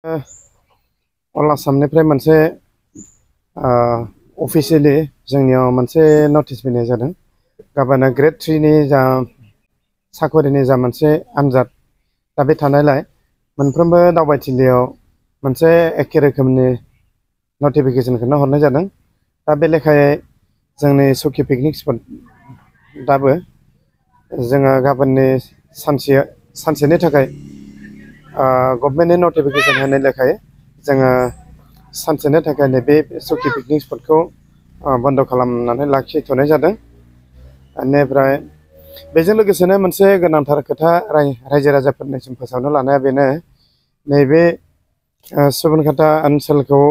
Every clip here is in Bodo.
अल आसामनिफ्राय मोनसे अफिसियेलि जोंनियाव मोनसे नटिस फैनाय जादों। गाबोन ग्रेड 3 नि जा साखरिनि जा मोनसे आनजाद दा बे थानायलाय मोनफ्रोमबो दावबायथिलियाव मोनसे एखे रोखोमनि नटिफिकेसनखौनो हरनाय जादों। दा बे लेखायै जोंनि सुकि पिकनिक स्पट दाबो जोङो गाबोननि सानसेनि थाखाय गभर्नमेन्टनि नटिफिकेसन होनाय लेखायै जोङो सानसेनि थाखाय नैबे सुकि पिकनिक स्पटखौ बन्द' खालामनानै लाखिथ'नाय जादों। बेनिफ्राय बेजों लोगोसेनो मोनसे गोनांथार खोथा रायजो राजाफोरनिसिम फोसावनो लानाया बेनो, नैबे सुबनखाता ओनसोलखौ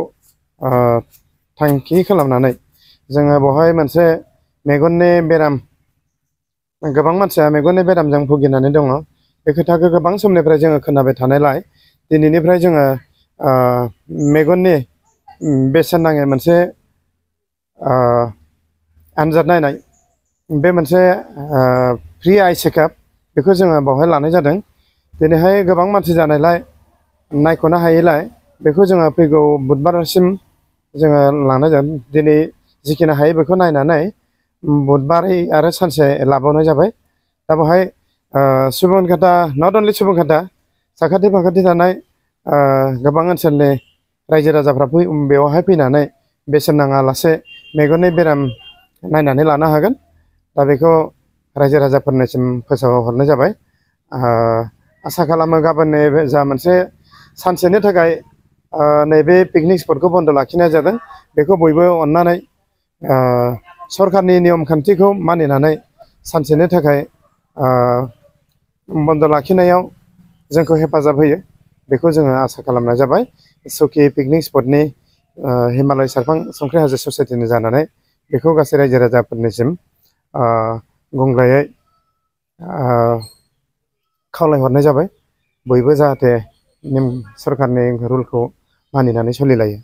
थांखि खालामनानै जोङो बेवहाय मोनसे मेगननि बेराम, गोबां मानसिया मेगननि बेरामजों भुगिनानै दङ। बे खोथाखौ गोबां समनिफ्राय जोङो खोनाबाय थानायलाय दिनैनिफ्राय जोङो मेगननि बेसेन नाङै मोनसे आनजाद नायनाय, बे मोनसे फ्रि आइ चेकआप बेखौ जोङो बावहाय लानाय जादों। दिनैहाय गोबां मानसि जानायलाय नायख'नो हायैलाय बेखौ जोङो फैगौ बुधबारसिम जोङो लानाय जादों। दिनै जिखिनि हायो बेखौ नायनानै बुधबारै आरो सानसे लाबावनाय जाबाय। दा बेवहाय सुबनखाता, नट अनलि सुबनखाता, साखाथि फाखाथि थानाय गोबां ओनसोलनि रायजो राजाफ्रा बेवहाय फैनानै बेसेन नाङा लासे मेगननि बेराम नायनानै लानो हागोन। दा बेखौ रायजो राजाफोरनिसिम फोसावहरनाय जाबाय। आसा खालामो गाबोननि जा मोनसे सानसेनि थाखाय नैबे पिकनिक स्पटखौ बन्द' लाखिनाय जादों, बेखौ बयबो अननानै सरकारनि नियम खान्थिखौ मानिनानै सानसेनि थाखाय बन्द' लाखिनायाव जोंखौ हेफाजाब होयो, बेखौ जोङो आसा खालामनाय जाबाय। सुकि पिकनिक स्पटनि हिमालय सेरफां संख्रि हाजो ससाइटिनि जानानै बेखौ गासै रायजो राजाफोरनिसिम गुंग्रायै खावलायहरनाय जाबाय। बयबो जाहाथे सरकारनि रुलखौ मानिनानै सोलिलायो।